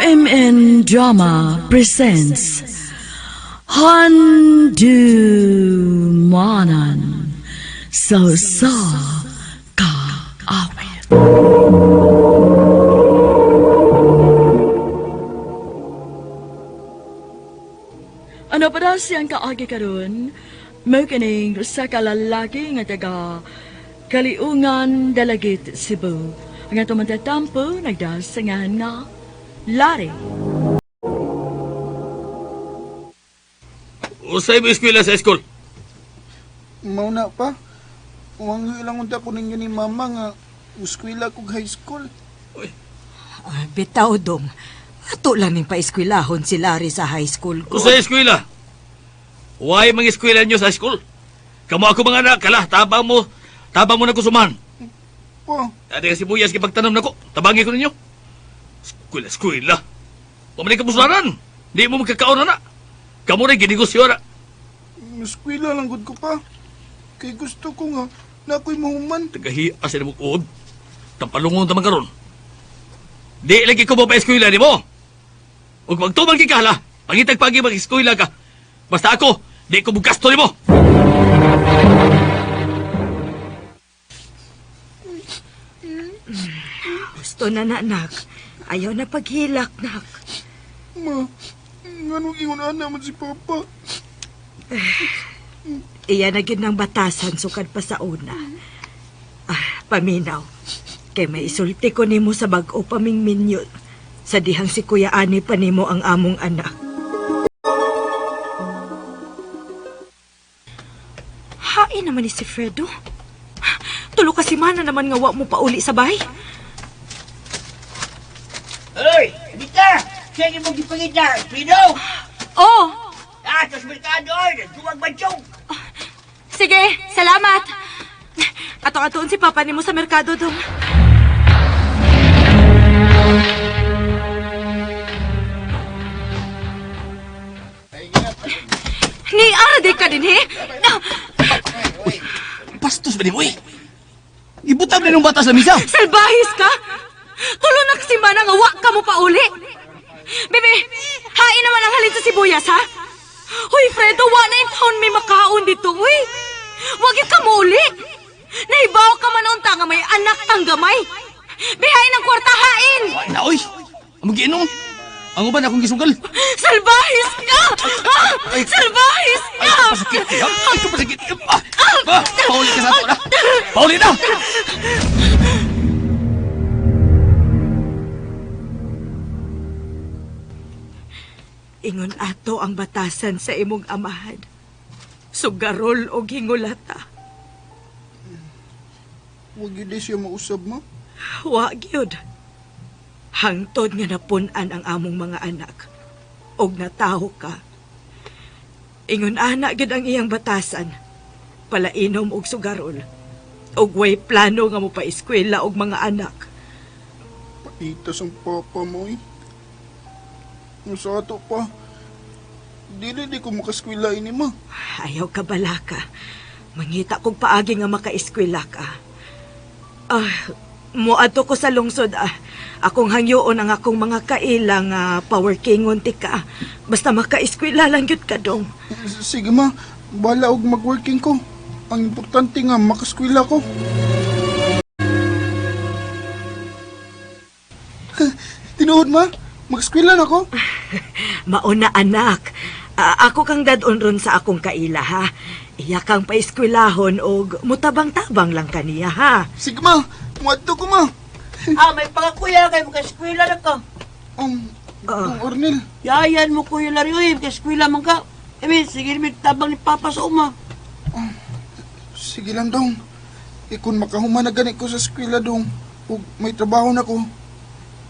RMN Drama presents Handumanan sa sa Kaawit. Ano pa daw siyang kaagi karon? Mao kining usa ka lalaki nga taga Kaliungan, Dalagit, Cebu. Ang atong mantatampo nagdasangan nga Larry. Usay mo eskwela sa school. Mauna pa. Uwang ilang unta ko ninyo ni mama nga uskwila kog high school. Uy, Ah, bitaw dong. Ato lang ning paeskwelahon si Larry sa high school ko. usay eskwela. Why mga eskwela nyo sa school? Kamo ako mga anak, kala, tabang mo. Tabang mo na kusuman. Pa, Ate kasi sibuyas kipagtanom na ko. Tabangi ko ninyo. Eskwela, eskwela. Pamali ka pusularan. Di mo magkakaon na na. Kamo na ginegosyo na. eskwela lang gud ko pa. Kay gusto ko nga na ako'y mahuman. Tagahi asa na mong uod. Tampalungon tamang karon. Di lagi ko pa eskwela ni mo. Ug magtumang kikala, pangitag pagi mag-eskwela ka. Basta ako, di ko bugasto nimo. Gusto na na, nak. Ayaw na paghilak, nak. Ma, nganong ingon ana man si papa? Iya na gyud ng batasan sukad pa sa una. Ah, paminaw. Kay may isulti ko nimo sa bag-o paming minyo. Sa dihang si Kuya Ani pa nimo ang among anak. Hain naman ni si Fredo. Tulo ka si Mana naman nga wa mo pauli sa bahay. Oy, Anita! Siya yung mong gipangita, Prino! Oh, Ah, tos merkado, oy! Duwag bansyong! sige, salamat. Ato-atoon si Papa nimo sa merkado dong. Ni ara di ka din he. Bastos ba ni mo eh? Ibutang na nung bata sa misa. Salbahis ka? Tulo na kasi mana nga wa ka mo pauli. Bebe, hain naman ang halin sa sibuyas ha. Hoy Fredo, wa na in town may makaon dito, uy. Wag ka mo uli. Naibaw ka man unta nga may anak tang gamay. Bihain ang kwarta hain. Wala na, oy. Ang giinom. Ang uban akong gisugal. Salbahis ka! Ha? Salbahis Ay, ka! pasakit eh. Ay, pasakit. Ah, ah, pauli ka sa ato na. Pauli na. Ingon ato ang batasan sa imong amahan. Sugarol og hingulata. Wag yun siya mausab ma. Wa gyud. Hangtod nga napun-an ang among mga anak. Og nataho ka. Ingon ana gyud ang iyang batasan. Palainom og sugarol. Og way plano nga mopaeskwela og mga anak. Paitas ang papa mo eh. Ang sa ato pa, dili di ko makaskwela ini ma. Ayaw ka balaka. Mangita kog paagi nga makaeskwela ka. Ah, moadto ko sa lungsod ah. Akong hangyoon ang akong mga kaila nga power kingon ti ka. Basta makaeskwela lang gyud ka dong. Sige ma, bala og mag-working ko. Ang importante nga makaskwela ko. Tinuod ma, magaskwela na ko. Mauna anak. Ah, ako kang dadon ron sa akong kaila ha. Iya kang paeskwelahon og mutabang-tabang lang kaniya ha. Sige ma, muadto ko ma. Ah, may pakakuya kayo, magka-eskwela na ka. Dong Ornel, Yayan mo, Kuya Larry, oy, magka-eskwela man ka. Emi, sige, may tabang ni Papa sa uma. sige lang dong. Ikon makahuman na gani ko sa eskwela dong, ug may trabaho na ko.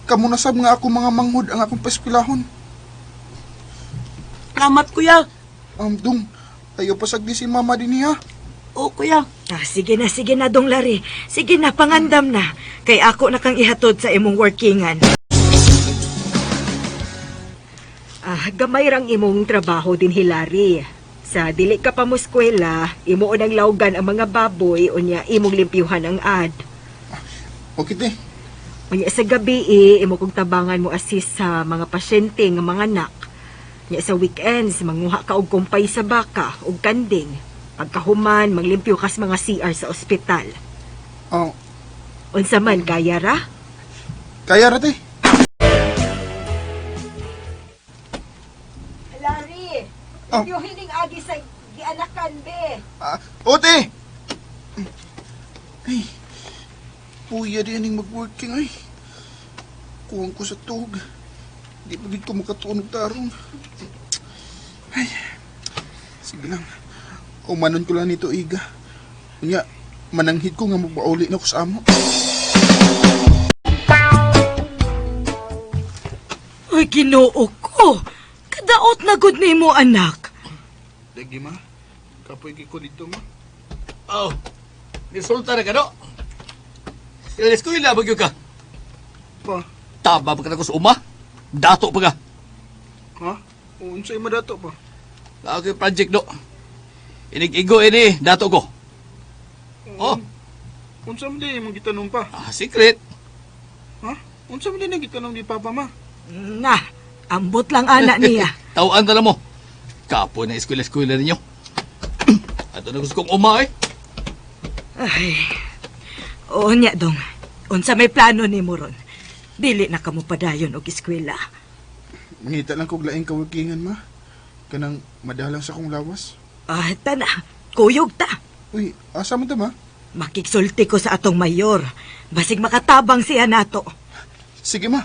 Kamo na sab nga ako mga manghud ang akong paskwelahon. Salamat, Kuya. Dong, ayo pasagdi si mama din niya. Oo, Kuya. Ah, sige na, Dong Larry. Sige na, pangandam na. Kay ako na kang ihatod sa imong workingan. Ah, gamay rang imong trabaho din Hilary. Sa dili ka pa mo eskwela, imo unang lawgan ang mga baboy unya imong limpyuhan ang ad. Okay te. Unya sa gabi eh, imo kong tabangan mo assist sa mga pasyente nga mga anak. Nya sa weekends, manguha ka og kumpay sa baka og kanding. Pagkahuman, maglimpyo kas mga CR sa ospital. Oh, Unsa man kaya ra? kaya ra te. Larry, Oh. hining agi sa gianakan be. Ah, ote! Ay, puya di aning mag-working ay. Kuwang ko sa tug. Di pa gid ko makatunog tarong. Ay, sige lang. Umanon ko lang nito, Iga. Unya, mananghid ko nga magbauli na ko sa amo. Uy, Ginoo ko. Kadaot na gud nimo anak. Lagi ma, kapoy ko dito ma. Oh, nisulta na ka, no? Eskwela ba gyud ka? Pa, Tama pa ka na ko sa uma. Dato pa ka. ha? Unsay madato pa? Ako yung project, no? Inig-igo ini, dato ko. Oh, Unsa man di imong gitanong pa? ah, secret. Ha? Unsa man di nang gitanong ni Papa ma? Na, ambot lang anak niya. Tawaan na lang mo. Kapo na eskwela-eskwela ninyo. Ato na gusto kong uma, eh. Ay. Oo niya dong. Unsa may plano nimo ron? Dili na kamo padayon og eskwela. Mangita lang kog laing kaworkingan ma. Kanang madalang sa kong lawas. Ah, tana, kuyog ta. Uy, asa man ta ma? Makigsulti ko sa atong mayor. Basig makatabang siya nato. Sige ma.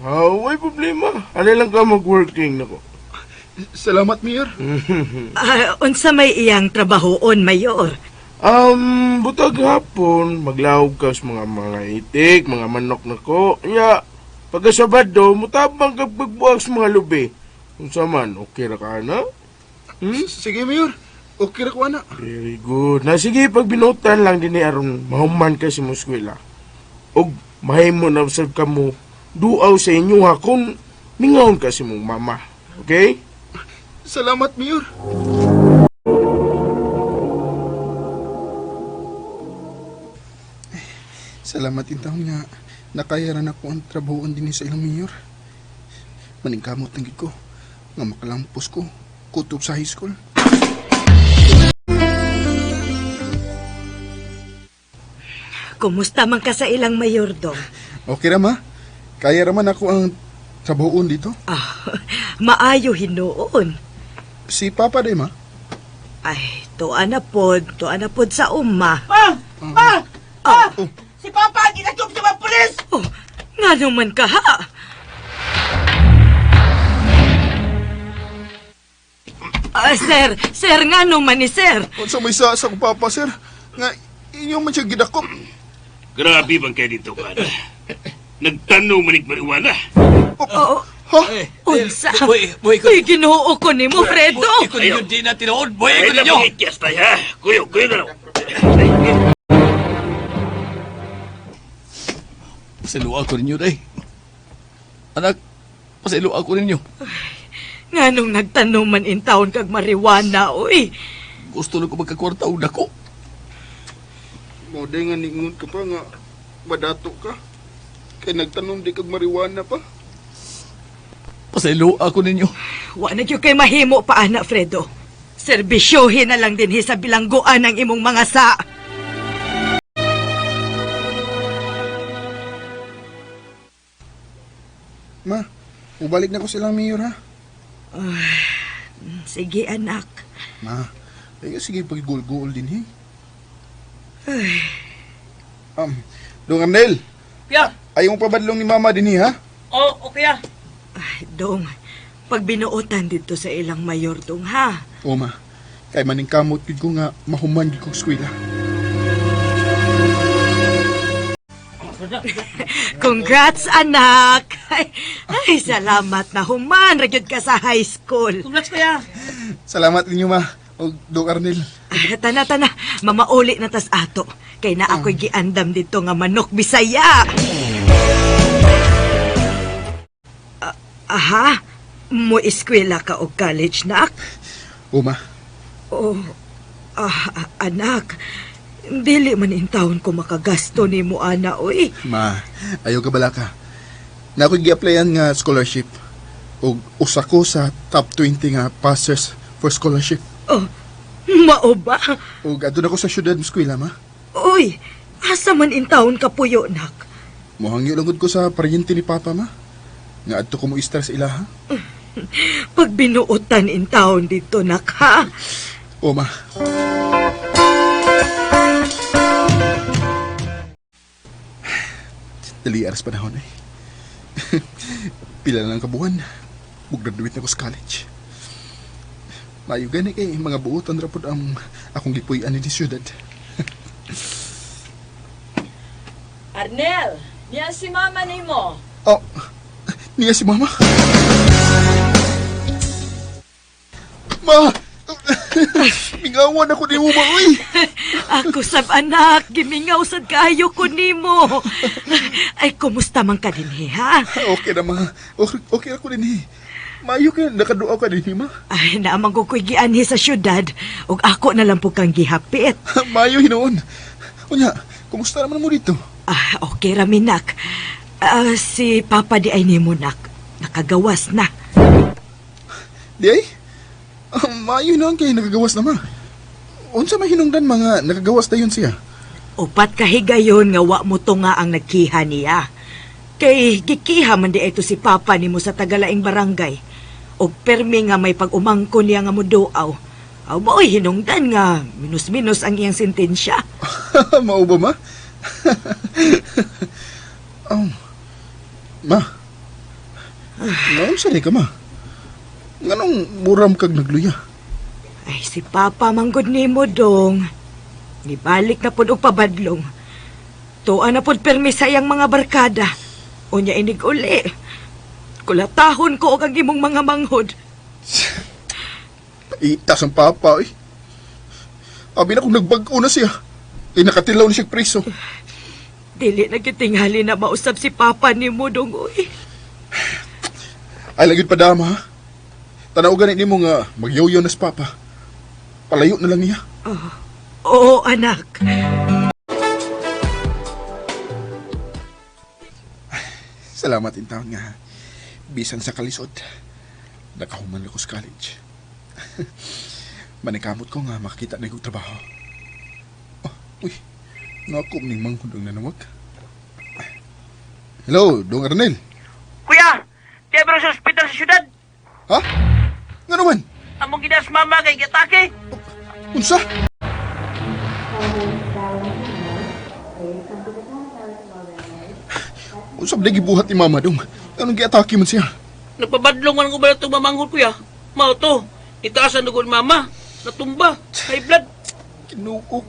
Ah, way problema. Ano lang ka mag-working nako. Salamat, Mayor. Ah, unsa may iyang trabahoon, mayor? Butag hapon, maglawog ka sa mga mga itik, mga manok nako. Nya, pagka Sabado, mutabang ka pagbuwag sa mga lubi. Unsa man, okay ra ka na? Hmm? Sige, Mayor. Okay ra ko ana. Very good. Na sige, pag binutan lang din ni aron mahuman ka sa imong eskwela. Og mahimo na sad ka mo duaw sa inyo ha kung mingawon ka sa imong mama. Okay? Salamat, Mayor. Salamat in taon nga nakayaran ako ang trabahoan din sa ilang mayor. Maningkamot ang gid ko nga makalampos ko kutob sa high school. Kumusta man ka sa ilang mayor dong? Okay ra ma. Kaya ra man ako ang trabahoon dito. Ah, maayo hinuon. Si Papa day ma. Ay, tuwa na pod, tuwa na pod sa uma. Pa! Pa! Pa! Oh. Si Papa, ginagop sa mga pulis! Oh, nga naman ka ha? Ah, sir, sir, nga naman ni sir. Unsa may sa sa Papa sir nga inyo man siya gidakop. Grabe bang kayo dito, kada? Nagtanong manig mariwana. Oo, Ha? Eh, unsa? Boy, boy, ko. Uy, ginoo ko nimo, Fredo. Boy, ko ninyo, di na tinuod. Boy, ko Ay, ninyo. lang tayo, ha? Kuyo, kuyo na lang. Pasilua ko ninyo, day. Anak, pasilua ko ninyo. Nga nung nagtanong man in town kag mariwana, uy. Gusto lang ko magkakwarta og dako. Mo day nga ningon ka pa nga madato ka. Kay nagtanom di kag mariwana pa. Pasilua ko ninyo. Wa na gyud kay mahimo pa, ana, Fredo. Serbisyohin na lang dinhi sa bilangguan ang imong mga sa. Ma, ubalik na ko silang mayor ha. Sige, anak. Ma, ay sige pagigulgul din he. Dong Arnel, Kuya! ayaw mo pabadlong ni Mama din ha? Oh, okay ah. Ay, dong, pag binuotan dito sa ilang mayor, dong, ha? O ma, kay maning kamot gid ko nga mahuman gid kog eskwela. Congrats, anak! Ay, ay salamat na human. Ragyod ka sa high school. Congrats, kuya! Salamat ninyo ma, og Dong Arnel. Ah, Tana, tana. Mamauli na tas ato. Kay na ako'y giandam dito nga manok bisaya. Ah, aha, mo eskwela ka o college, nak? O ma, Oh, ah, anak. Dili man intawon ko makagasto nimo ana, oy. Ma, ayaw ka bala ka. Na ako'y gi-applyan nga scholarship. Og usa ko sa top 20 nga passers for scholarship. Oh, mao ba? Og adto na ko sa syudad eskwela, ma. Uy, asa man intawon ka puyo, nak? Mohangyo lang gud ko sa paryente ni Papa, ma. Nga adto ko mo istar sa ilaha. Pag binuotan intawon dito, nak, ha? O, ma. Dali aras panahon eh. Pila na lang kabuhan. Mug-graduate na ko sa college. Mayo gani kay mga buotan ra pud ang akong gipuy-an ni siyudad. Arnel, niya si mama nimo. Oh, niya si mama. Ma! Mingawan ako ni Uma, uy! Ako sab anak, gimingaw sad kaayo ko nimo. Ay, kumusta man ka dinhi, ha? Okay na, ma. Okay, okay ako din, eh. Maayo ka, nakaduaw ka din, eh, ma. Ay, naamang ko ko'y gianhi sa syudad, ug ako na lang po kang gihapit. Maayo hinuon. Unya, kumusta naman mo dito? Ah, okay ra minak. Ah, si Papa di ay nimo nak. Nakagawas na. Di ay? Ah, maayo hinuon kay nakagawas na, ma. Unsa may hinungdan mga nakagawas dayon siya? Upat ka higayon nga wa mo to nga ang nagkiha niya. Kay gikiha man di ito si Papa nimo sa tagalaing barangay. Og permi nga may pag-umangko niya nga muduaw. Aw mao'y hinungdan nga minus-minus ang iyang sentensya. Mao ba, ma? Oh, ma. Naunsa ni ka, ma? Nganong muram kag nagluya? Ay si Papa manggod nimo dong. Nibalik na pod og pabadlong. Tuwa na pod permi sa iyang mga barkada. Unya inig uli. Kulatahon ko og ang imong mga manghod. Itas ang papa, eh. Abi na kung nagbag-o na siya. Eh, nakatilaw na siya preso. Dili na gyud tingali na mausab si Papa nimo dong uy. Ay, lagid pa dama, ha? Tanaw gani nimo nga magyoyo na si papa. Palayo na lang niya. Oo, anak. Salamat in taon nga. Bisan sa kalisod. Nakahuman ako sa college. Manikamot ko nga makakita na yung trabaho. Oh, uy, nakom ning manghud ang nanawag. Hello, Dong Arnel. Kuya, tiya sa ospital sa syudad. Ha? Nga naman? Among ginas mama kay gitake. Unsa? Unsa ba gibuhat ni Mama dong? Anong giatake man siya? Nagpabadlong man ko ba itong mamanghod kuya? Mao to. Itaas ang dugo ni mama. Natumba. High blood. Kinuo ko.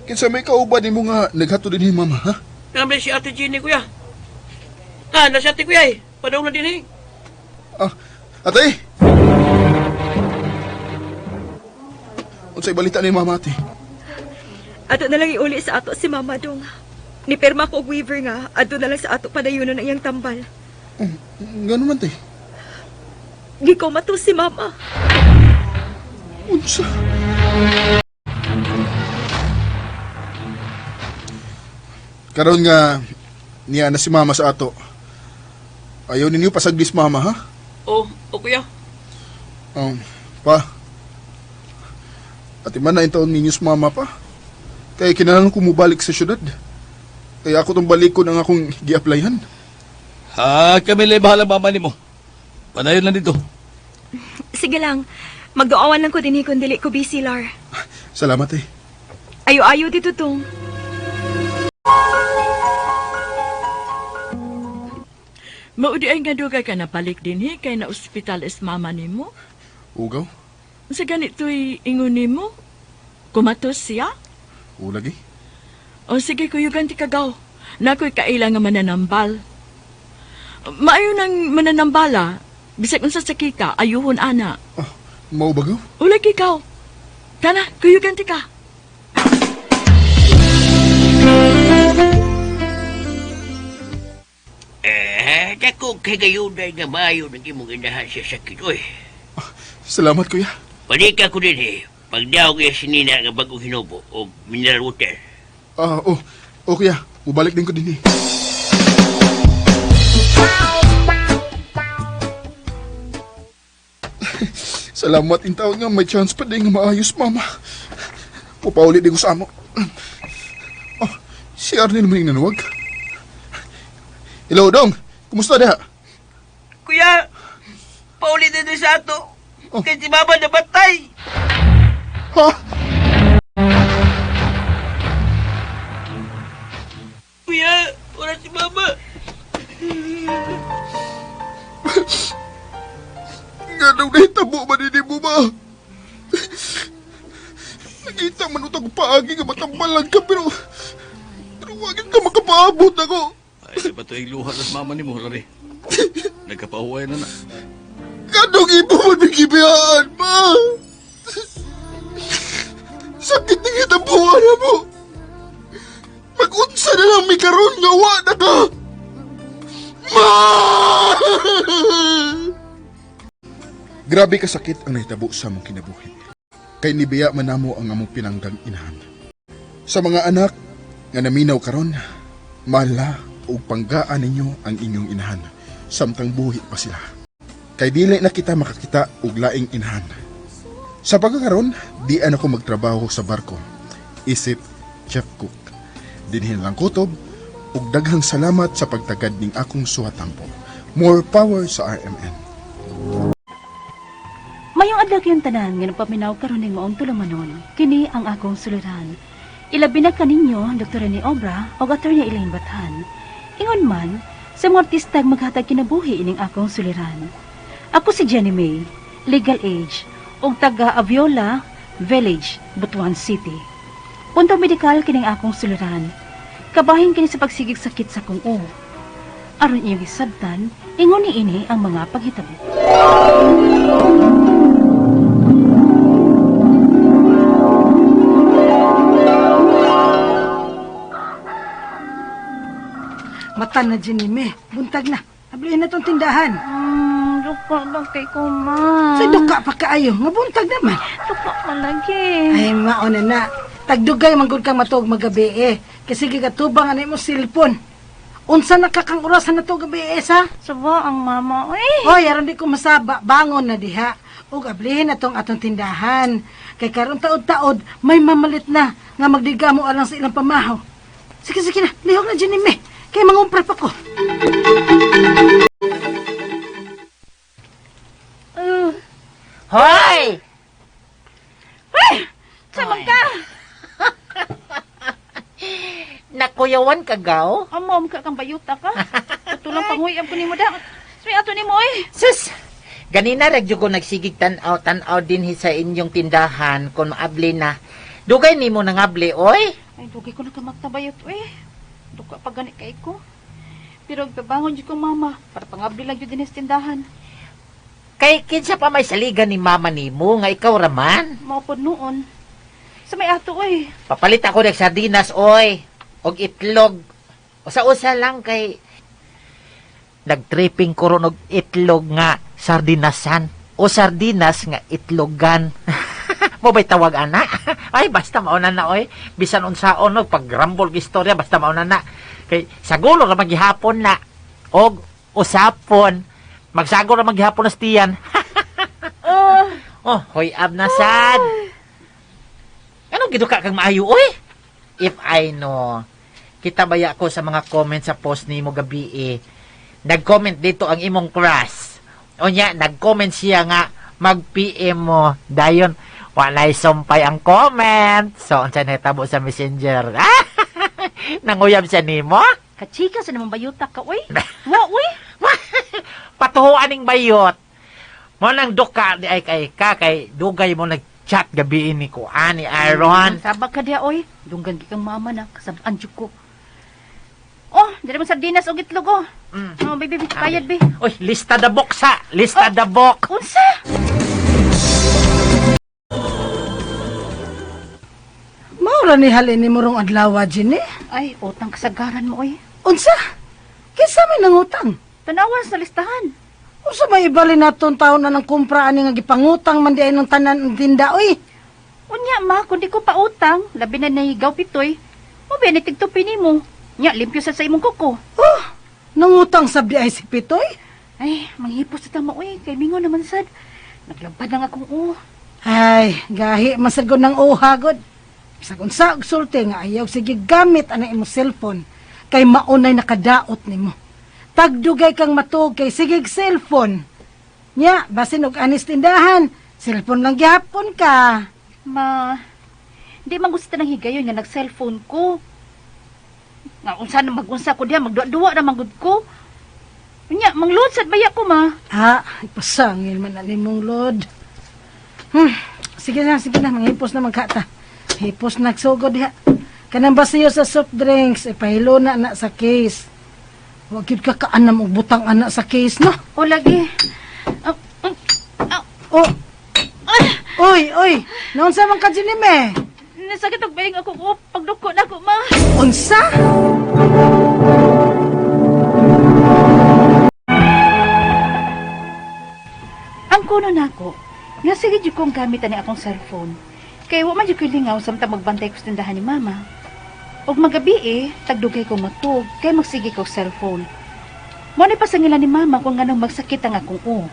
Kinsa may kauban nimo nga naghatod din ni Mama, ha? Namin si Ate Jenny kuya. Ah, nasa ate kuya eh. Padong na din eh. Ah, ate! Unsay balita ni Mama, ate? Ato na lang iuli sa ato si Mama dong. Ni pirma ko og waiver nga, adto na lang sa ato padayunon ang iyang tambal. Ngano man, te? Gikoma to si Mama. Unsa? Karon nga niya na si Mama sa ato. Ayaw ninyo pasaglis Mama, ha? Oh, oh kuya. Pa. Ati man na taon ninyo sa mama pa. Kaya kinahanglan ko mubalik sa syudad. Kaya ako tong balik ko ng akong gi-applyan. Ha, kami lang bahala mama nimo. Padayon lang dito. Sige lang, magduawan lang ko dinhi kung dili ko busy, Lar. Salamat eh. Ayo-ayo dito tong. Maudi ay nga dugay ka nabalik dinhi kay na ospital is mama nimo. Ugaw? Sa ganito'y ingon nimo, kumatos siya. Ulagi? O sige, kuyugan ti kagaw. Nako'y kaila nga mananambal. Maayo nang mananambala. Bisag unsa sakita, ayuhon ana. Ah, mao bagaw? Ulag ikaw. Kana, kuyugan ti ka. Eh, dako kay gayuday nga maayo ng imong inahan siya sakit, oy. Salamat kuya. Palika ko din eh. Pagdaog iya sinina nga bagong hinubo o mineral water. Ah, oh. Oh, kuya. Mubalik din ko din eh. Salamat in taon nga may chance pa din nga maayos, mama. Pupauli din ko sa amo. Oh, si Arnie naman yung nanuwag. Hello, Dong. Kumusta diha? Kuya, pauli na din sa ato. Oh. Kay si mama nabatay. Ha? Kuya, wala si mama. Nga daw nahitabo man ini mo ba? Nakita man utang paagi nga matambalan ka pero... Pero wagin ka makapaabot ako. Ay, di ba ito yung luha ng mama ni mo, Larry? Nagkapahuway na na. Kanong ibo man may gibiyaan, ma? Sakit na kita buwan na mo. Mag-unsa na lang may karon nga wa na ka. Ma! Grabe ka sakit ang nahitabo sa among kinabuhi. Kay nibiya man namo ang among pinanggang inahan. Sa mga anak nga naminaw karon, mala ug panggaan ninyo ang inyong inahan samtang buhi pa sila. Kay dili na kita makakita og laing inahan. Sa pagkakaron, di na ako magtrabaho sa barko. Isip chef cook. Dinhin lang kutob ug daghang salamat sa pagtagad ning akong suhatampo. More power sa RMN. Mayong adlaw kayong tanan nga nagpaminaw karon ning maong tulumanon. Kini ang akong suliran. Ilabi na kaninyo Dr. Rene Obra ug Attorney Elaine Bathan. Ingon man sa mga artistag maghatag kinabuhi ining akong suliran. Ako si Jenny May, legal age, ug taga Aviola Village, Butuan City. Punto medikal kining akong suliran. Kabahin kini sa pagsigig sakit sa kong o. Aron iyong hisabtan, ingon ni ini ang mga paghitabo. Mata na Jinime. Buntag na. Ablihin na tong tindahan. Duka lang kay ko, ma. Sa duka pa kaayo. Nga buntag naman. Duka man lagi. Ay, mauna na. Tagdugay manggod kang matuog magabi eh. Kasi gigatubang ano mo cellphone. Unsa na ka kang orasan na to gabi eh, sa? Saba ang mama, eh. Hoy, aron di ko masaba, bangon na diha. Ug ablihin na tong atong tindahan. Kay karon taod-taod, may mamalit na nga magdigamo alang sa ilang pamahaw. Sige, sige na, lihok na Jinime. Kay mangumpra pa ko. Hoy! Uy! Samang ka! Nakuyawan ka, gaw? Amo, ka kang bayuta ka. Tulang panguyab ko ni mo da. May ato ni mo, eh. Sus! Ganina radyo ko nagsigig tanaw, tanaw din hi sa inyong tindahan kung maabli na. Dugay nimo nangabli, oy! Ay, dugay ko na kamaktabayot, eh. Duka pa gani kay ko. Pero pabangon jud ko mama para pangabli lang jud din sa tindahan. Kay kinsa pa may saligan ni mama nimo nga ikaw raman. Mao pod noon. Sa may ato, eh. Papalit ako ng sardinas, oy! Og itlog. Usa-usa lang kay nagtripping ko ron og itlog nga sardinasan o sardinas nga itlogan. Mo ba'y tawag ana? Ay basta mauna na oy. Bisan unsaon og pagrambol og istorya basta mauna na. Kay sagulo ra maghihapon na og usapon. Magsagol ra maghihapon na sa tiyan. Oh, hoy ab na sad. Anong giduka kang maayo oy? If I know. Kita baya ko sa mga comment sa post nimo gabi eh. Nag-comment dito ang imong crush. O nya, nag-comment siya nga mag-PM mo. Dayon, walay sumpay ang comment. So, unsa nahitabo sa messenger? Ah! Nanguyab siya nimo? Kachika sa namang bayuta ka, uy. Wa, uy. Patuhuan ning bayot. Mo nang duka di ay kay ka kay dugay mo nag-chat gabi ni ko ani Aaron. Sabag ka diya, oy. Dunggan gi kang mama na. Kasabaan jud ko. Oh, dili mo sardinas og itlog, oh. Mm. Oh, baby, baby, bayad, be. Oy, lista the box ha. Lista the box. Unsa? Maura ni halin ni Murong Adlaw, Jini. Ay, utang kasagaran mo, oy. Unsa? Kinsa may nangutang? Tanawan sa listahan. Unsa may ibalin naton taon na ng kumpra ani nga gipangutang man di ay ng tanan ang tinda oy. Unya ma, kung di ko pautang, labi na nahigaw pitoy. Mo ba ni tigtupi nimo? Nya limpyo sa imong kuko. Oh, nangutang sab di ay si Pitoy. Ay, manghipos sa tama oy, kay mingo naman sad. Naglabad lang akong o. Ay, gahi man sad gud ng uha gud. Bisag unsa og sulti nga ayaw sige gamit ana imong cellphone kay maunay nakadaot nimo. Tagdugay kang matuog kay sige cellphone. Nya, basin og anis tindahan, cellphone lang gihapon ka. Ma, di man gusto ng higayon nga nag-cellphone ko. Nga unsa na magunsa ko diha, magduwa-duwa na manggod ko. Unya, mangload sad baya ko ma. Ha, ipasangil man na nimong load. Sige na, manghipos na magkata. Hipos na sugod diha. Kanang basiyo sa soft drinks, ipahilo na na sa case. Wa gyud ka kaanam og butang ana sa case, no? O lagi. Ah, ah, ah, Oh. Oy, oy, naunsa man ka Jinime? Nasakit og baying ako ko pagduko na ako ma. Unsa? Ang kuno nako, nga sige jud kong gamit ani akong cellphone. Kay wa man jud ko'y lingaw samtang magbantay ko sa tindahan ni mama. Ug magabi eh, tagdugay ko matug kay magsige ko cellphone. Mo ni pasangilan ni mama kung nganong magsakit ang akong o.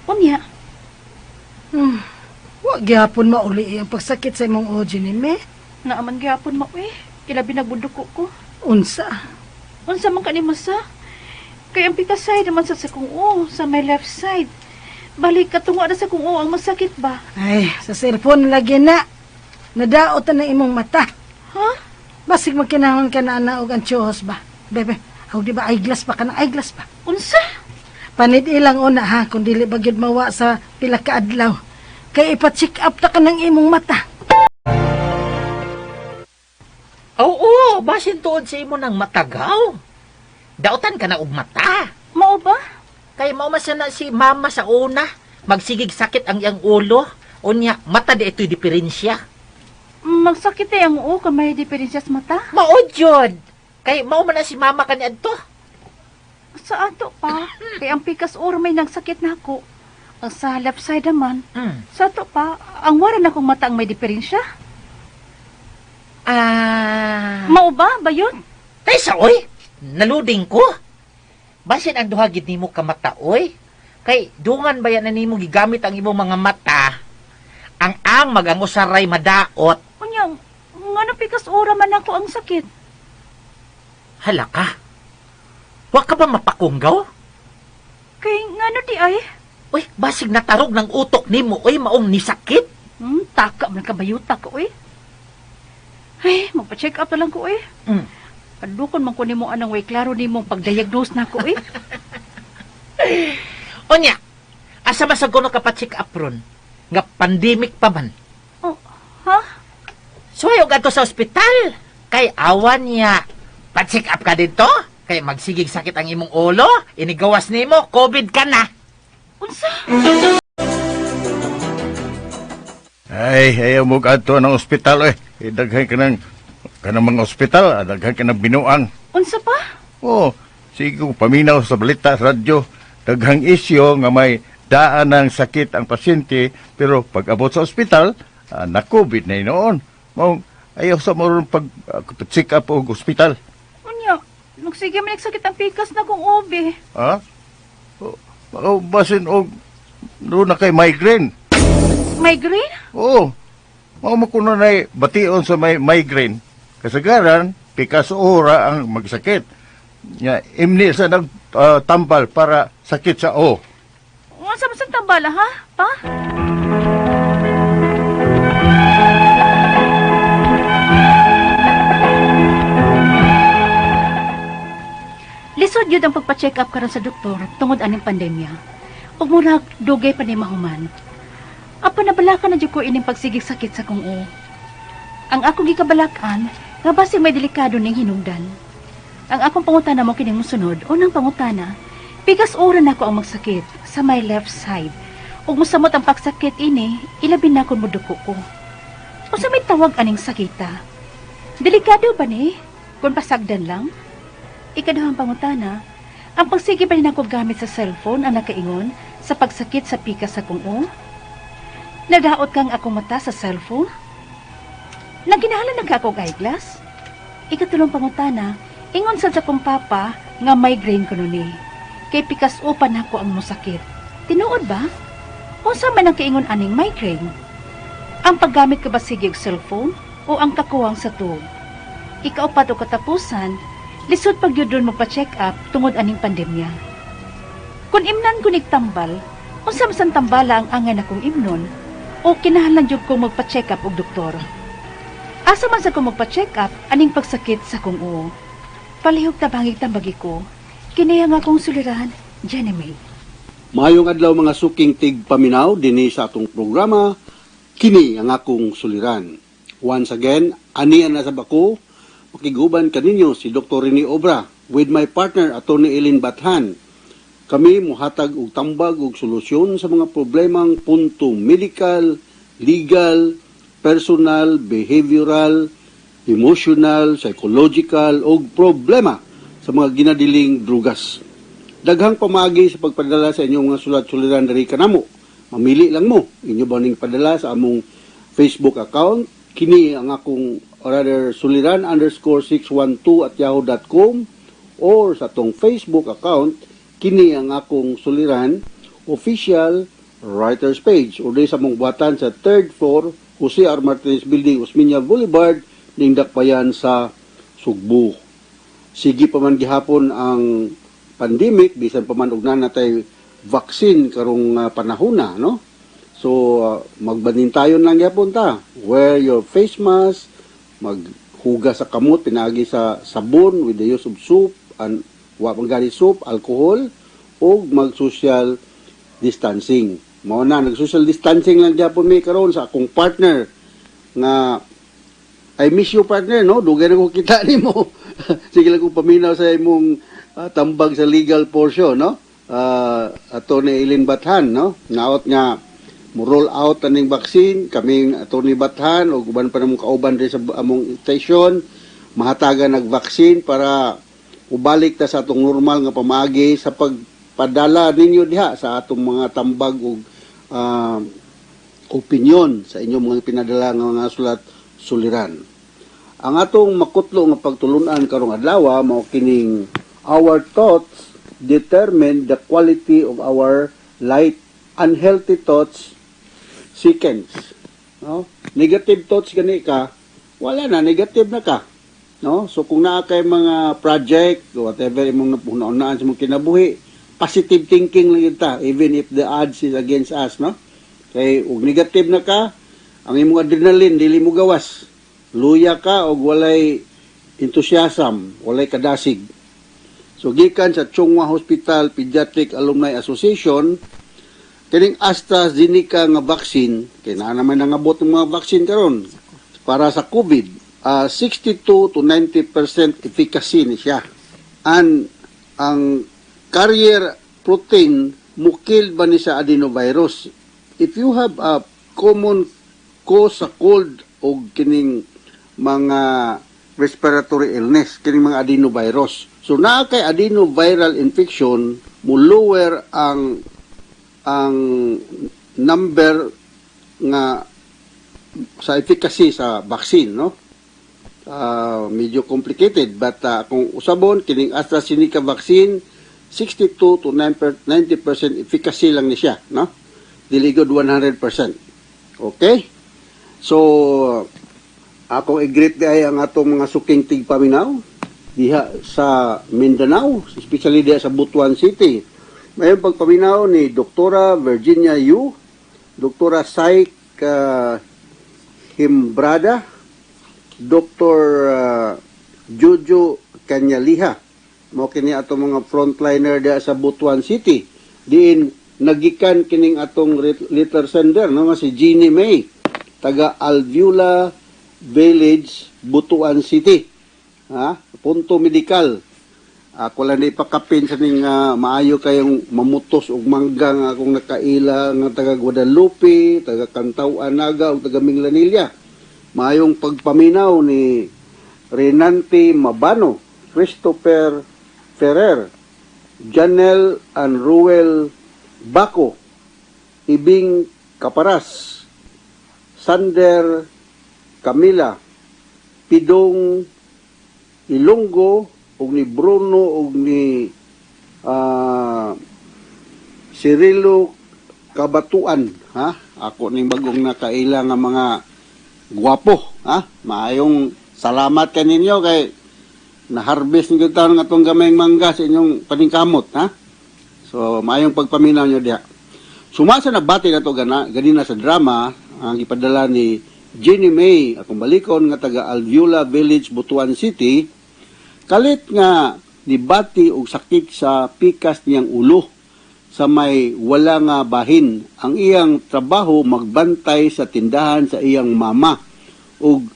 Unya, Wa gyapon mauli ang pagsakit sa imong o, Jinime. naaman gyapon mo eh. Ilabi nagbuduko ko. Unsa? Unsa man kani masa? Kay ang pita side naman sa kong o, sa my left side. Balik katunga na sa kong o ang masakit ba? Ay, sa cellphone lagi na. Nadaot na imong mata. Ha? Basig magkinahanglan ka na ana og antsuhos ba? Bebe, aw di ba eyeglass pa ka ng eyeglass pa? Unsa? Panid ilang una ha, kung dili ba gyud mawa sa pila ka adlaw. Kay ipa-check up ta ka ng imong mata. Oo, basin tuod sa imo ng matagaw. Dautan ka na og mata. Mao ba? Kay mao man sana si mama sa una. Magsigig sakit ang iyang ulo. Unya, mata di ito'y diferensya. Magsakit eh ang o kung may diferensya sa mata. Mao jud. Kay mao man na si mama kaniadto. Sa ato pa, kay ang pikas oro may nagsakit na ako. Ang sa left side naman, sa ato pa, ang wala na akong mata ang may diferensya. Ah. Mao ba? Ba yun? Taysa oy, naluding ko. Basin ang duha gid nimo ka mata oy. Kay dungan ba yan na nimo gigamit ang imong mga mata? Ang ang mag ang usaray madaot. Unya, ngano pikas ora man ako ang sakit? Hala ka. Wa ka ba mapakunggaw? Kay ngano di ay? Uy, basig natarog ng utok nimo oy maong nisakit. Taka man kabayuta ko oy. Ay, magpa-check up na lang ko oy. Padukon man ko nimo anang way klaro nimo pag-diagnose na ko oy. Unya, asa ba sa kuno ka pa-check up ron? Nga pandemic pa man. Oh, ha? Suwayo gadto sa ospital. Kay awan niya. Pa-check up ka dito? Kay magsigig sakit ang imong ulo, inigawas nimo, COVID ka na. Unsa? Ay, ayaw mo kadto ng ospital eh. Eh, daghan ka ng kanang mga ospital, daghan ka ng binuang. Unsa pa? Oh, sige ko paminaw sa balita sa radyo. Daghang isyo nga may daan ng sakit ang pasyente, pero pag abot sa ospital, na COVID na noon. Mao ayaw sa mo ron pag check up og ospital. Unya, nagsige man nagsakit ang pikas na kong obi. Ha? Oh, oh, basin og doon na kay migraine. Migraine? Oo. Mao mo kuno nay bation sa may migraine. Kasagaran, pikas ora ang magsakit. Nya imni sa nag tambal para sakit sa o. Unsa man sa tambala ha? Pa? Lisod yun ang pagpa-check up karon sa doktor tungod aning pandemya. Ug murag dugay pa ni mahuman. Apan nabalakan na jud ko ining pagsigig sakit sa kong o. Ang akong gikabalakan nga basig may delikado ning hinungdan. Ang akong pangutana mo kining mosunod, unang pangutana, pikas ora nako ang magsakit sa my left side. Ug mosamot ang pagsakit ini, ilabi na kon moduko ko. Unsa may tawag aning sakita? Delikado ba ni? Kung pasagdan lang? Ikaduhang pangutana, Ang pagsige ba nako gamit sa cellphone ang nakaingon sa pagsakit sa pikas sa akong uo? Nadaot kang akong mata sa cellphone? Nagkinahanglan na ka akong eyeglass? Ikatulong pangutana, ingon sad sa akong papa nga migraine kuno ni. Kay pikas upan ako ang musakit. Tinuod ba? Unsa man ang kaingon aning migraine? Ang paggamit ka ba sige og cellphone o ang kakuwang sa tuog? Ikaupat o katapusan, lisod pag yun magpa-check up tungod aning pandemya. Kung imnan ko tambal, unsa man tambala ang angay nakong imnon o kinahanglan jud ko magpa-check up og doktor? Asa man sa ko magpa-check up aning pagsakit sa kong uo? Palihog tabangig tambagi ko. Kini ang akong suliran, Jenny May. Maayong adlaw, mga suking tig paminaw dinhi sa atong programa, Kini ang Akong Suliran. Once again, ani na sa bako, makiguban kaninyo si Dr. Rene Obra with my partner, Atty. Eileen Bathan. Kami muhatag og tambag og solusyon sa mga problemang punto medical, legal, personal, behavioral, emotional, psychological og problema sa mga ginadiling drugas. Daghang pamaagi sa pagpadala sa inyong mga sulat-suliran diri kanamo. Mamili lang mo. Inyo ba ning padala sa among Facebook account, Kini ang Akong or rather suliran_612@yahoo.com, or sa atong Facebook account, Kini ang Akong Suliran Official Writers Page, or di sa among buhatan sa third floor, Jose R. Martinez Building, Osmeña Boulevard, ning Dakbayan sa Sugbo. Sige pa man gihapon ang pandemic, bisan pa man og naa natay vaccine karong panahon na, no? So magbanintayon lang gyapon ta. Wear your face mask, maghugas sa kamot pinaagi sa sabon with the use of soap and wa man gani soap, alcohol, ug mag-social distancing. Mao na, nag-social distancing lang gyapon mi karon sa akong partner nga I miss you, partner, no? Dugay na ko kita nimo. Sige lang kong paminaw sa imong tambag sa legal portion, no? Attorney Eileen Bathan, no? Naot nga mo roll out aning vaccine, kaming Attorney Bathan o uban pa namong kauban diri sa among station, mahatagan nag vaccine para ubalik ta sa atong normal nga pamaagi sa pagpadala ninyo diha sa atong mga tambag ug opinion sa inyong mga pinadala nga mga sulat suliran. Ang atong makutlo nga pagtulunan karong adlaw mao kining "Our thoughts determine the quality of our life. Unhealthy thoughts sickens." No? Negative thoughts gani ka, wala na, negative na ka. No? So kung naa kay mga project or whatever imong napunaunaan sa imong kinabuhi, positive thinking lang yun ta, even if the odds is against us, no? Kay ug negative na ka, ang imong adrenaline dili mo gawas. Luya ka og walay enthusiasm, walay kadasig. So gikan sa Chong Hua Hospital Pediatric Alumni Association, kining AstraZeneca nga vaccine, kay naa naman nangabot ng mga vaccine karon para sa COVID, 62 to 90% efficacy ni siya. And ang carrier protein mukil ba ni sa adenovirus? If you have a common cause sa cold o kining mga respiratory illness, kining mga adenovirus. So naa kay adenoviral infection, mo lower ang number nga sa efficacy sa vaccine, no? Medyo complicated, but kung usabon kining AstraZeneca vaccine, 62 to 90% efficacy lang ni siya, no? Dili gud 100%. Okay? So akong i-greet di ay ang atong mga suking tigpaminaw diha sa Mindanao, especially diha sa Butuan City. Maayong pagpaminaw ni Doktora Virginia Yu, Doktora Saik Himbrada, Dr. Jojo Kanyaliha. Mao kini atong mga frontliner diha sa Butuan City. Diin nagikan kining atong letter sender, no, nga si Jeannie May, taga Alviola Village, Butuan City. Ha? Punto medical. Ako lang di ipakapin sa ning maayo kayong mamutos og mangga nga akong nakaila nga taga Guadalupe, taga Cantao Anaga ug taga Minglanilla. Maayong pagpaminaw ni Renante Mabano, Christopher Ferrer, Janel and Ruel Baco, Ibing Caparas, Sander Camila, Pidong Ilonggo, ug ni Bruno ug ni Cirilo Kabatuan, ha? Ako ning bagong nakaila nga mga gwapo, ha? Maayong salamat kaninyo kay na-harvest ninyo taon nga atong gamayng mangga sa inyong paningkamot, ha? So, maayong pagpaminaw nyo diha. Sumasa na bati na to ganina sa drama ang ipadala ni Jenny May, akong balikon nga taga Alviola Village, Butuan City, kalit nga nibati og sakit sa pikas niyang ulo sa may wala nga bahin. Ang iyang trabaho magbantay sa tindahan sa iyang mama ug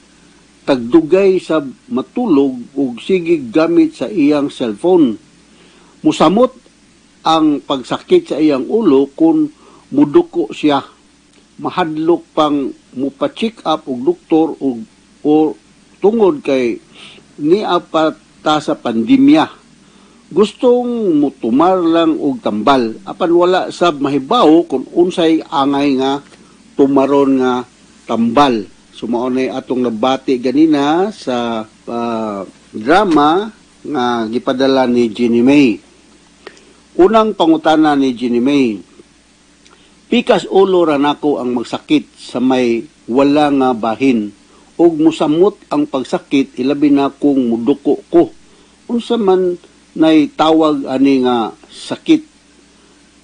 tagdugay sa matulog ug sige gamit sa iyang cellphone. Musamot ang pagsakit sa iyang ulo kung muduko siya. Mahadlok pang mupa-check up og doktor og o tungod kay niya pa ta sa pandemya. Gustong mutumar lang og tambal apan wala sab mahibaw kung unsay angay nga tumaron nga tambal. So mao nay atong nabati ganina sa drama nga gipadala ni Jenny May. Unang pangutana ni Jenny May: Pikas ulo ra nako ang magsakit sa may wala nga bahin ug musamot ang pagsakit, ilabi na kung muduko ko. Unsa man nay tawag ani nga sakit?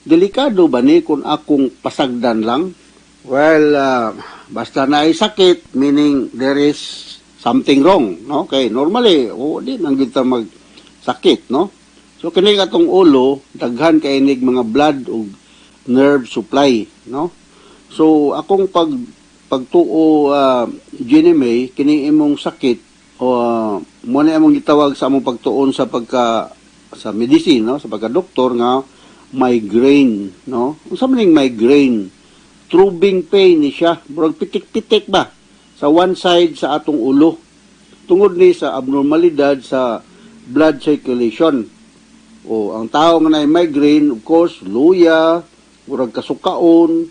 Delikado ba ni kung akong pasagdan lang? Well, basta na ay sakit, meaning there is something wrong, no? Okay, normally, oh, di nang kita magsakit, no? So kini atong ulo, daghan kay inig mga blood ug nerve supply, no? So akong pagtuo, Jenny May, kini imong sakit o mo na imong gitawag sa among pagtuon sa pagka sa medicine, no, sa pagka doktor nga migraine, no? Unsa man ning migraine? Throbbing pain ni siya, murag pitik-pitik ba sa one side sa atong ulo tungod ni sa abnormalidad sa blood circulation. O ang tao nga naay migraine, of course, luya, murag kasukaon,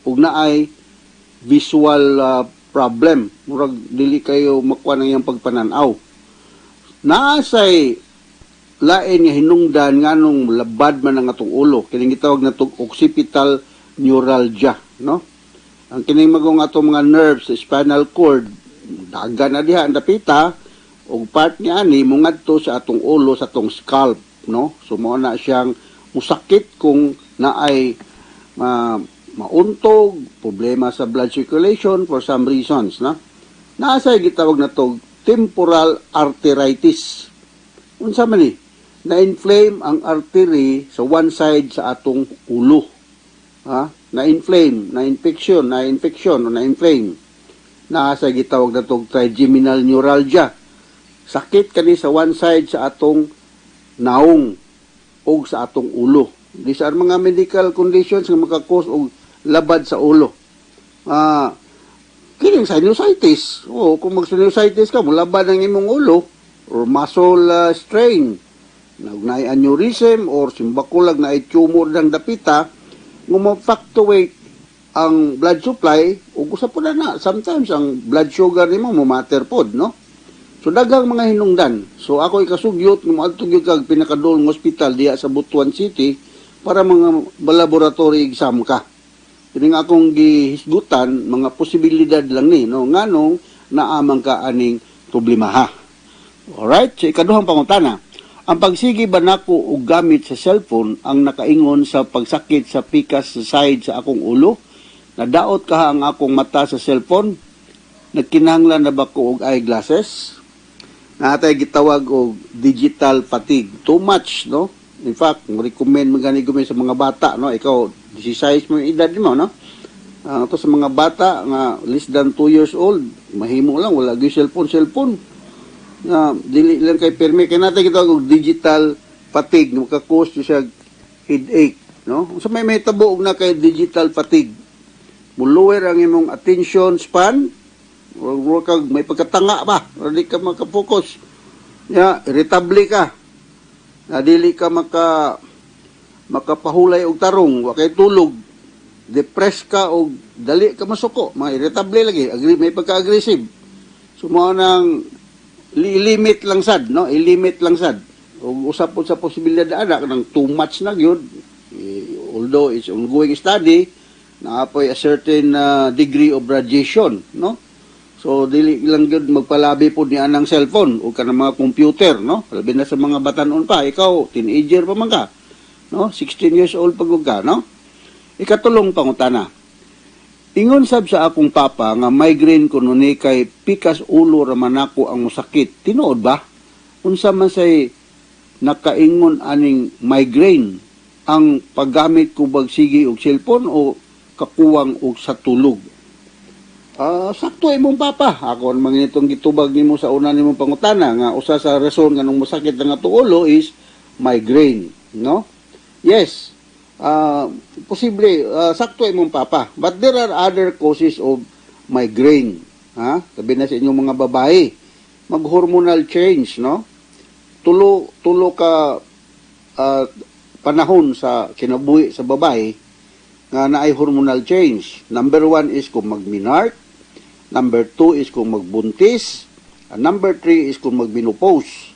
ug naay visual problem, murag dili kayo makuha ng iyang pagpananaw. Naa say lain nga hinungdan nganong labad man ang atong ulo, kining gitawag natong occipital neuralgia, no? Ang kining magong atong mga nerves sa spinal cord, dagan na diha ang dapita, ug part ni ani mongadto sa atong ulo, sa atong scalp, no? So mao na siyang musakit kung naay mauntog, problema sa blood circulation for some reasons, no? Naa say gitawag na to temporal arteritis. Unsa man ni? Na-inflame ang artery sa one side sa atong ulo. Ha? Na-inflame, na-infection, na-infection o na-inflame. Naa say gitawag na to trigeminal neuralgia. Sakit kani sa one side sa atong naong o sa atong ulo. These are mga medical conditions nga maka-cause og labad sa ulo. Kining sinusitis. O kung mag-sinusitis ka, mulabad ang imong ulo or muscle strain. Naay aneurysm or simbakulag na ay tumor ng dapita, nga mo-fluctuate ang blood supply ug usa po na na sometimes ang blood sugar nimo mo matter pod, no? So daghang mga hinungdan. So ako ikasugyot nga moadto gyud kag pinakaduol nga ospital diha sa Butuan City para mga laboratory exam ka. Kini nga akong gihisgutan, mga posibilidad lang ni, no, nganong naamang ka aning problema, ha. Alright, so ikaduhang pangutana: Ang pagsige ba nako og gamit sa cellphone ang nakaingon sa pagsakit sa pikas sa side sa akong ulo? Nadaot kaha ang akong mata sa cellphone? Nagkinahanglan na ba ko og eyeglasses? Naa tay gitawag og digital fatigue. Too much, no? In fact, recommend man gani gumi sa mga bata, no? Ikaw, 16 mo yung edad mo, no? To sa mga bata nga less than 2 years old, mahimo lang wala gyud cellphone cellphone. Nga dili lang kay pirmi kay naa tay gitawag og digital fatigue, maka-cause siya headache, no? Unsa may mahitabo og na kay digital fatigue? Mo-lower ang imong attention span, murag kag may pagkatanga ba, dili ka maka-focus. Ya, irritable ka. Na dili ka maka Makapahulay og tarong, wa kay tulog, depressed ka og dali ka masuko, mga irritable lagi, agree, may pagka-aggressive. So mao nang limit lang sad, no? I-limit lang sad. Ug usap po sa posibilidad ana nang too much na gyud, eh, although it's ongoing study, naa poy a certain degree of radiation, no? So dili lang gyud magpalabi pod ni anang cellphone o kanang mga computer, no? Labi na sa mga batanon pa, ikaw teenager pa man ka, no? 16 years old pa gud ka, no? Ikatulong pangutana. Ingon sab sa akong papa nga migraine kuno ni kay pikas ulo ra man ako ang musakit. Tinuod ba? Unsa man say nakaingon aning migraine, ang paggamit ko bag sige og cellphone o kakuwang og sa tulog? Ah, sakto imong papa. Ako ang mga itong gitubag nimo sa una nimong pangutana nga usa sa rason nganong mosakit ang ato ulo is migraine, no? Yes. Posible sakto imong papa. But there are other causes of migraine, ha? Sabi na sa inyong mga babae, mag-hormonal change, no? Tulo tulo ka panahon sa kinabuhi sa babae nga naay hormonal change. Number one is kung mag-menarche, number two is kung magbuntis, and number three is kung mag-menopause.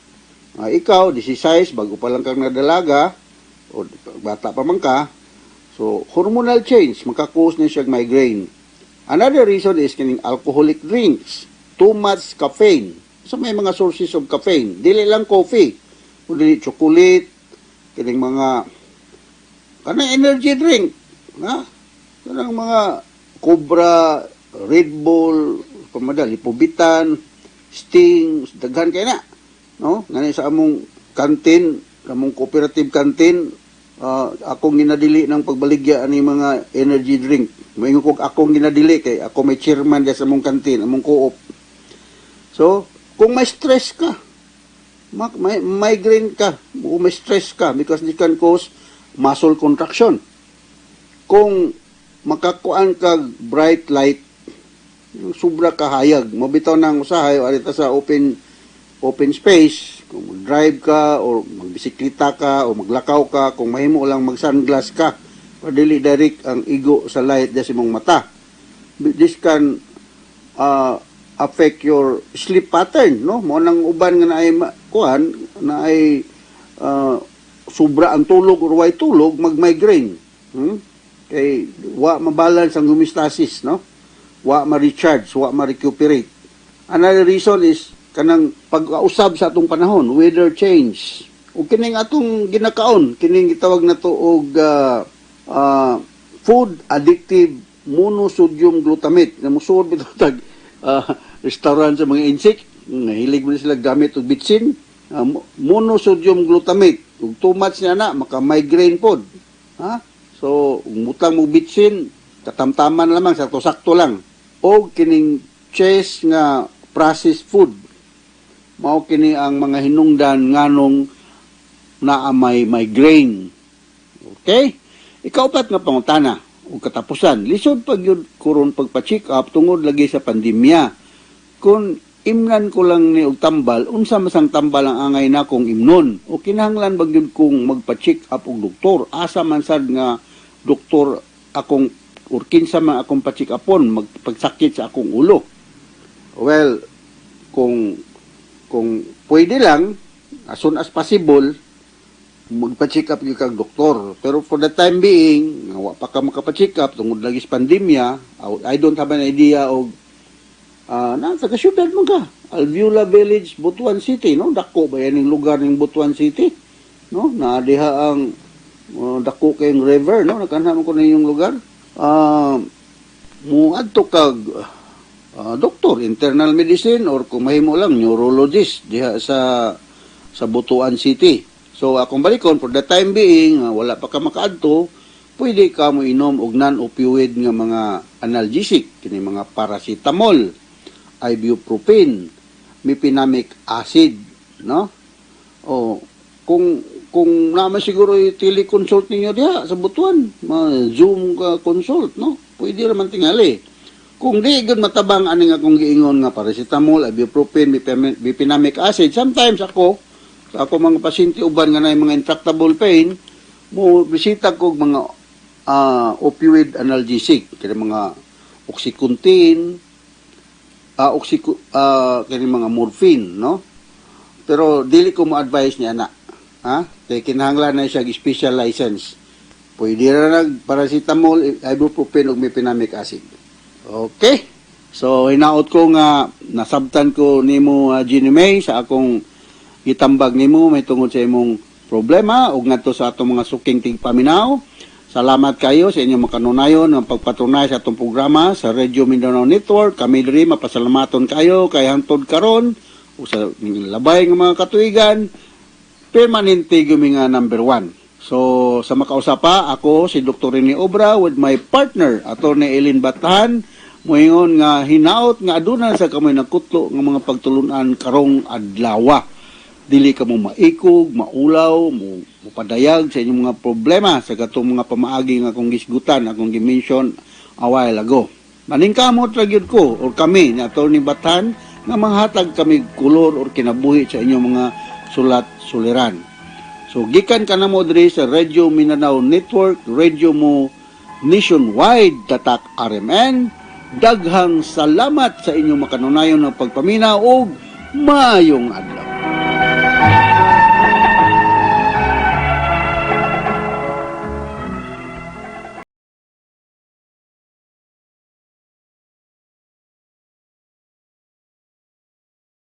Ikaw, 16, bago pa lang kang nadalaga, o bata pa man ka, so hormonal change, maka-cause na siya migraine. Another reason is kining alcoholic drinks, too much caffeine. So may mga sources of caffeine. Dili lang coffee, kundi chocolate, kining mga kanang energy drink, ha? Kanang mga Cobra, Red Bull, pamada, Lipovitan, Sting, daghan kay na. No? Ngani sa among canteen, among cooperative canteen, akong ginadili ng pagbaligya ani mga energy drink. Moingon ko akong ginadili kay ako may chairman diya sa among canteen, among co-op. So, kung may stress ka, may migraine ka, kung may stress ka because it can cause muscle contraction. Kung makakuan ka bright light, yung sobra kahayag, mabitaw nang usahay arita sa open open space, kung mag-drive ka or magbisikleta ka o maglakaw ka, kung mahimo lang mag-sunglass ka, para dili direct ang igo sa light sa imong mata. This can affect your sleep pattern, no? Mo nang uban nga naay kuan, naay sobra ang tulog or way tulog, mag-migraine. Kay wa mabalance ang homeostasis, no? Wa ma-recharge, wa ma-recuperate. Another reason is kanang pag-usab sa atong panahon, weather change. Ug kining atong ginakaon, kining gitawag na to og food addictive monosodium glutamate. Na musuod bitaw tag restaurant sa mga Intsik, nahilig man sila gamit og bitsin. Monosodium glutamate. Ug too much niya na, maka-migraine pod. Ha? So, kung butang mo bitsin, katamtaman lamang, sakto-sakto lang. O kining cheese nga processed food. Mao kini ang mga hinungdan nganong naa may migraine. Okay? Ikaupat nga pangutana ug katapusan, lisod pag yun kuron pagpa-check up tungod lagi sa pandemya. Kung imnan ko lang ni og tambal, unsa masang tambal ang angay na kong imnon? O kinahanglan ba gyud kong magpa-check up og doktor? Asa man sad nga doktor akong or kinsa man akong pa-check upon magpagsakit sa akong ulo? Well, kung pwede lang, as soon as possible, magpa-check up gyud kag doktor. Pero for the time being, nga wa pa ka makapa-check up tungod lagi sa pandemya, I don't have an idea og na taga syudad man ka. Alviola Village, Butuan City, no? Dako ba yan yung lugar ng Butuan City? No? Na diha ang dako kayong river, no? Nakanhan ko na yung lugar. Mo adto kag doktor, internal medicine or kung mahimo lang neurologist diha sa Butuan City. So akong balikon for the time being, wala pa ka makaadto, pwede ka mo inom og non-opioid nga mga analgesic, kini mga paracetamol, ibuprofen, mefenamic acid, no? O kung naman siguro teleconsult ninyo diha sa Butuan, ma Zoom ka consult, no? Pwede raman tingali. Kung di gud matabang aning akong giingon nga paracetamol, ibuprofen, mefenamic acid, sometimes ako sa ako mga pasyente uban nga naay mga intractable pain, Mo bisita ko og mga opioid analgesic, kini mga Oxycontin, kini mga morphine, no? Pero dili ko mo advise niya na. Ha? Kay kinahanglan na siya og special license. Pwede ra nag paracetamol, ibuprofen ug mefenamic acid. Okay? So hinaot ko nga nasabtan ko nimo, Ginny May, sa akong gitambag nimo may tungod sa imong problema ug ngadto sa atong mga suking tigpaminaw. Salamat kayo sa inyong makanunayon ng pagpatunay sa atong programa sa Radio Mindanao Network. Kami diri mapasalamaton kayo kay hangtod karon ug sa labay nga mga katuigan permanente gumi nga number one. So, sa makausa pa, ako si Dr. Rene Obra with my partner, Atty. Eileen Batahan, moingon nga hinaot nga aduna sa kamoy nakutlo nga mga pagtulunan karong adlawa. Dili ka mo maikog, maulaw, mo mopadayag sa inyong mga problema sa katong mga pamaagi nga akong gisgutan, akong gi-mention a while ago. Maningkamot ra gyud ko or kami ni Atty. Batahan nga manghatag kami kolor or kinabuhi sa inyong mga sulat suliran. So gikan ka na mo diri sa Radio Mindanao Network, radio mo nationwide, tatak RMN. Daghang salamat sa inyong makanunayon ng pagpaminaw og maayong adlaw.